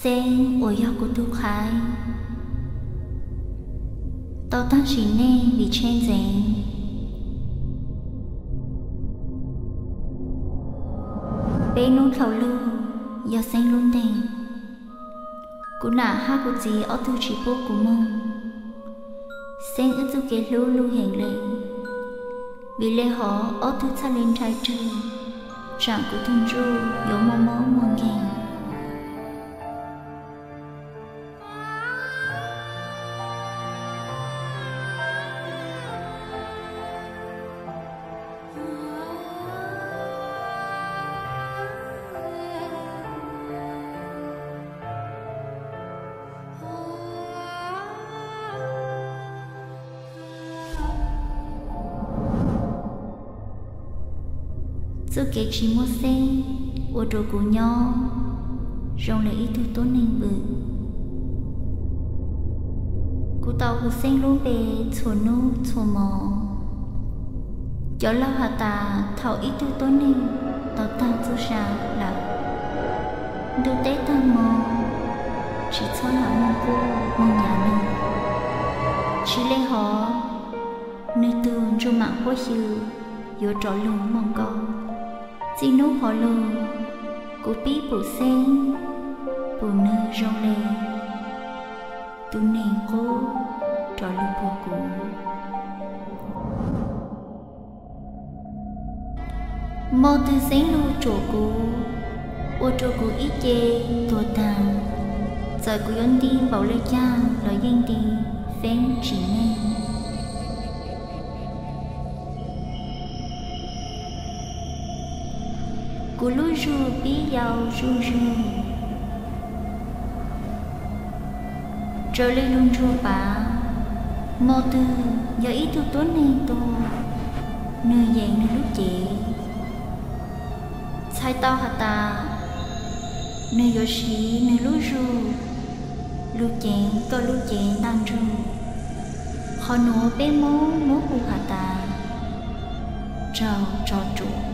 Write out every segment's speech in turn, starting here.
Xeeb uas yog kuv tus qhaib tau tag sim neej vim tsheb ntxeev. Peb hnub dhau lug yog Xeeb lub ntees. Kuv nam hab kuv txiv ob tug tsis pub kuv moog. Xeeb wb txuj kev hlub lug heev le, vim le hov ob tug txhaj le nrhai rwg, tsaam kuv tug ntsuj yuav muaj mob muaj nkeeg. Txuj kev tsis muaj Xeeb ua rua kuv nyob zoo le ib tug tuab neeg vwm. Kuv tau hu Xeeb lub npe txhua nub txhua mo. Cov laug has tas thaum ib tug tuab neeg tau taag txuj sa lawm, ntuj teb taag mo, tsis txhob lam moog quaj moog nyam nwg. Tsis le hov, nwg tug ntsuj maam huab xyw yuav rov lug mooj nkaub. Txij nub hov lug, kuv pib pum Xeeb, pum nwg zoo le tug neeg qub rov lug puag kuv. Mo twg Xeeb lug tsuam kuv, ua rua kuv ib ce tuag taag. Txawm kuv yuav nti npaum le caag los yeej nti feeb tsim neej. Kuv lub zug pib yau zuj zug, raws le lug ntsuag pav, mo twg yog ib tug tuab neeg tuag, nwg yeem nwg lub cev. Txhais tau has tas, nwg yuav siv nwg lub zug lug ceev koj lub cev ntaaj ntsug. Qhov nuav peb Moob muab hu has tas, raug tso ruam.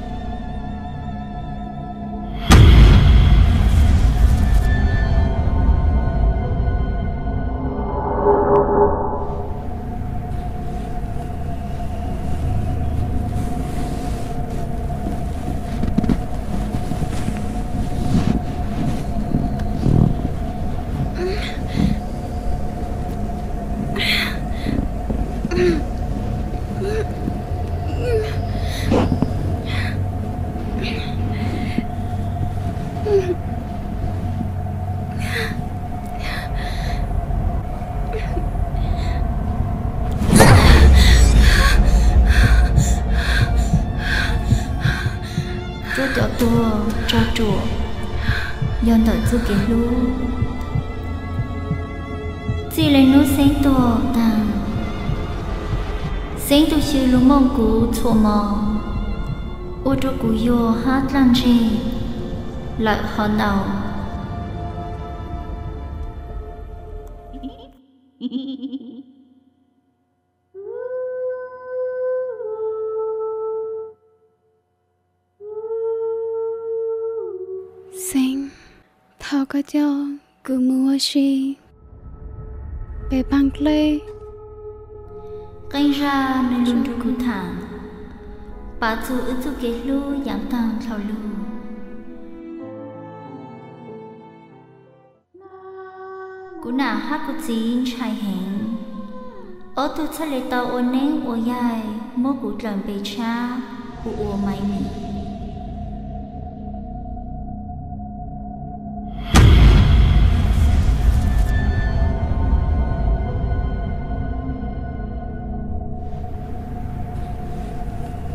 Ruaj cov tuag tso ruam, yog ntawm txuj kev hlub. Txij le nub Xeeb tuag taag, Xeeb tug xyw lug mooj kuv txhua mo, ua rua kuv yuag hab dlaaj ntseg lawm hov ntau. Xeeb, thov koj coj kuv mus ua si pem Phaab Dlej. Qee zag nwg lug nrug kuv thaam, pav txug wb txuj kev hlub yaav taag dlhau lug. Kuv nam hab kuv txiv ntshai heev, ob tug txhaj le tau ua neeb ua yaig muab kuv dlaws npe tshab hu ua Maiv Mim.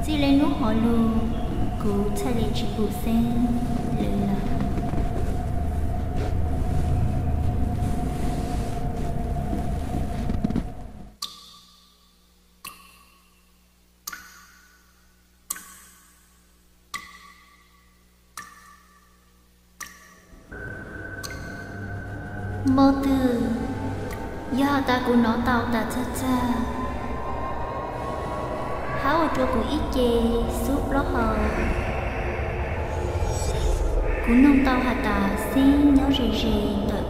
Txij le nub hov lug, kuv txhaj le tsi pum Xeeb le lawm. Mo twg, yog has tas kuv nov tau tas txag txag, hab ua rua kuv ib ce xub plaub hau. Kuv noog tau has tas Xeeb nyob ze ze ntawm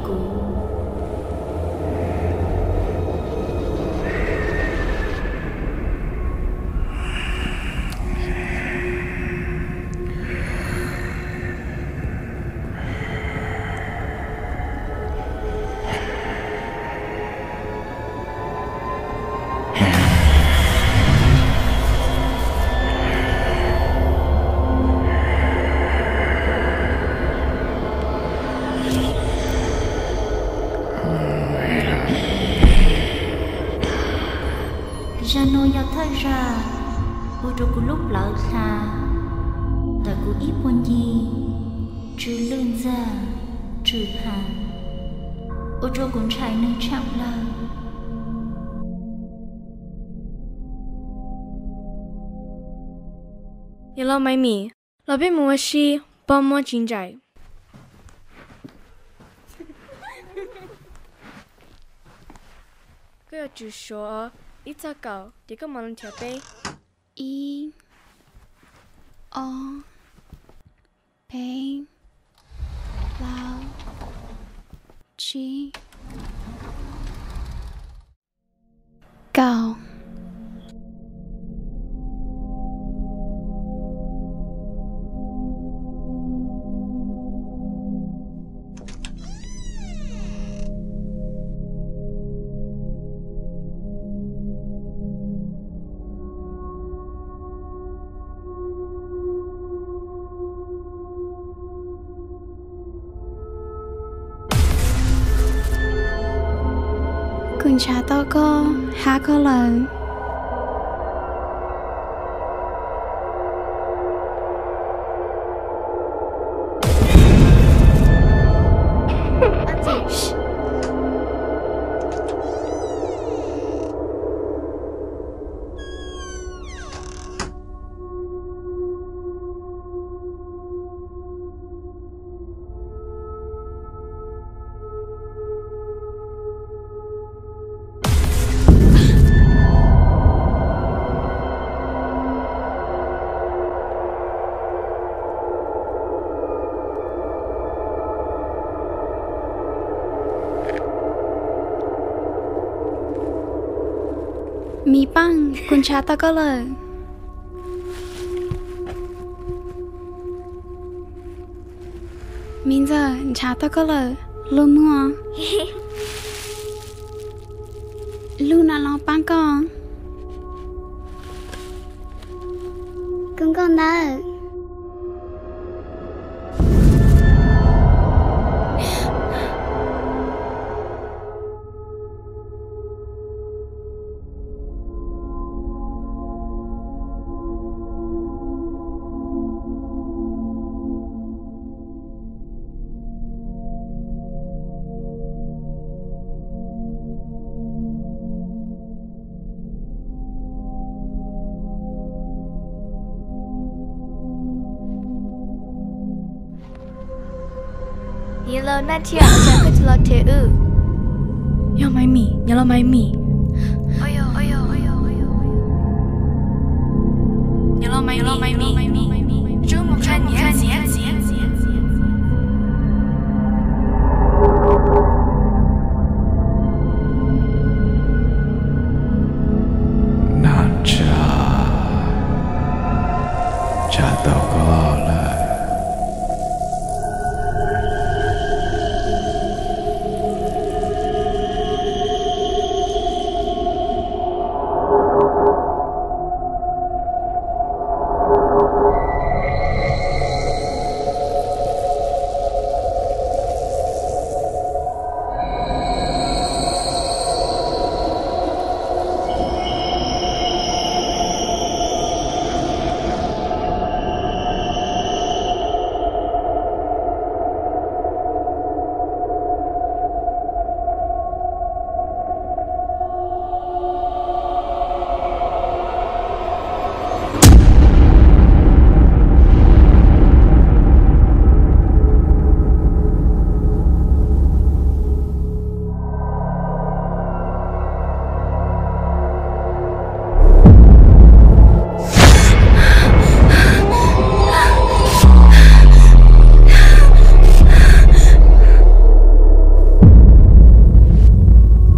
Zaj no yog thawj zaj ua rau kuv lub plawv hla ntawm kuv ib puag ncig tsw lwj ntxag tsw ha, ua rau kuv ntshai nws tshaj plaws. Yog los Maiv Mim, los peb mus ua si, pog muab tsis ntsais. Koj yuav tsum suav ib txog kaum ces koj mam li nrhiav peb. Ib, ob, peb, plaub, tsib, kaum. Kuv ntshav tau koj, hab koj lawm. Mim Paaj, kuv ntshav tau koj lawm. Mim Ntxawg, ntshav tau koj lawm, lub muag. Lub no los paab koj. Koj nkauj ntawd. Yog Maiv Mim, yog los Maiv Mim. Yog los Maiv Mim, tsuas mus qha niam txiv. Naj Tshaj, ntshav tau koj lawm.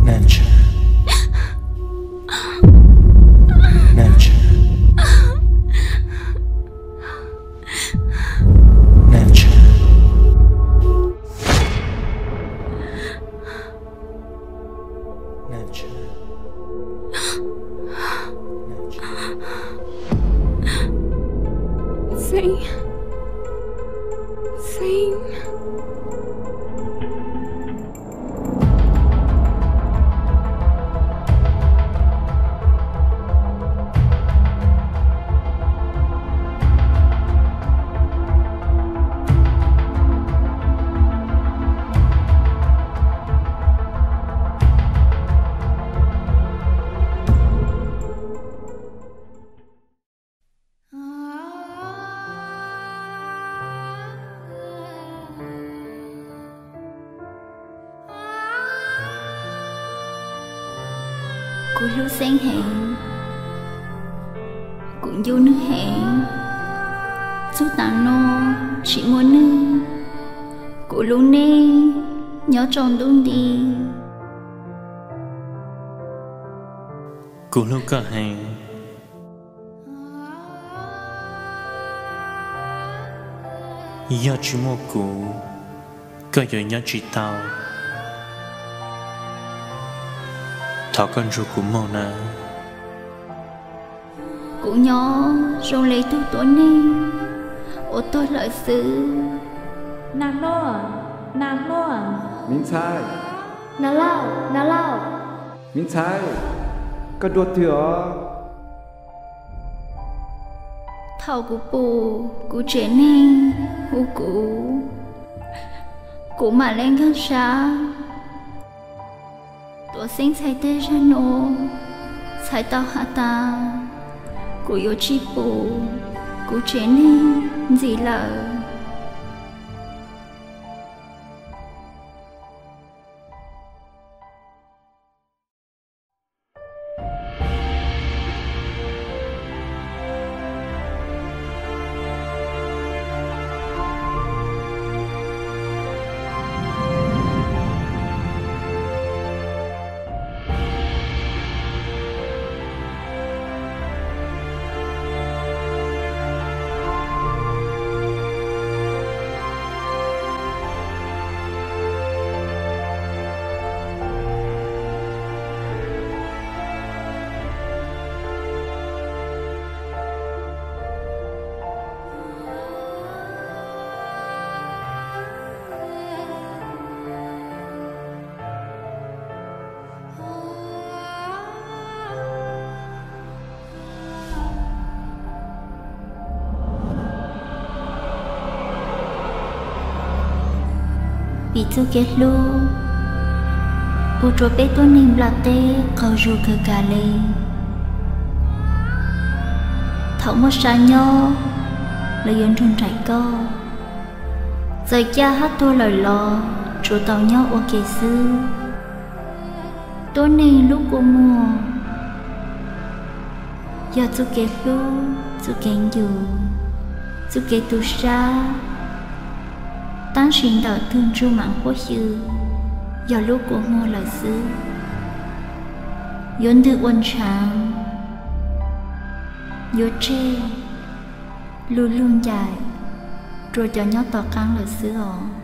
Naj Tshaj. Naj Tshaj. Naj Tshaj. Naj Tshaj. Xeeb. Xeeb. Kuv hlub Xeeb heev, kuv nco nws heev. Txog tav no tsis muaj neeg, kuv lub neej nyob tsaus ntuj nti. Kuv hlub koj heev. Yog tsis muaj kuv, koj yuav nyob tsis tau. Thov koj nrog kuv mus nawb. Kuv nyob zoo li tug tuab neeg uas tuag lawm xwb. Nag Hluas, Nag Hluas. Me ntxhais. Nag Lauj, Nag Lauj. Me ntxhais, koj dua twg os? Thaum kuv pum kuv tsev neeg hu kuv, kuv mam li nkag siab. Tuav Xeeb txhais tes zag nuav, txhais tau has tas kuv yuav tsis pum kuv tsev neeg ntxiv lawm. Vim txuj kev hlub ua rua peb tuab neeg nplaj teb qaug zug kawg kag le. Thaum muaj sab nyob, lawv yuav nrug nraim koj. Txawm ca hab tuag lawm los tsuav tau nyob ua ke xwb. Tuab neeg lub kua muag yog txuj kev hlub, txuj kev ncu, txuj kev tu sab. Tab sis ntawm tug ntsuj mam huab xyw yog lub kua muag lawm xwb. Yuav ntwg ua ntshaav, yuav tseg lu lug ncaim rua cov nyob tom qaab lawm xwb os.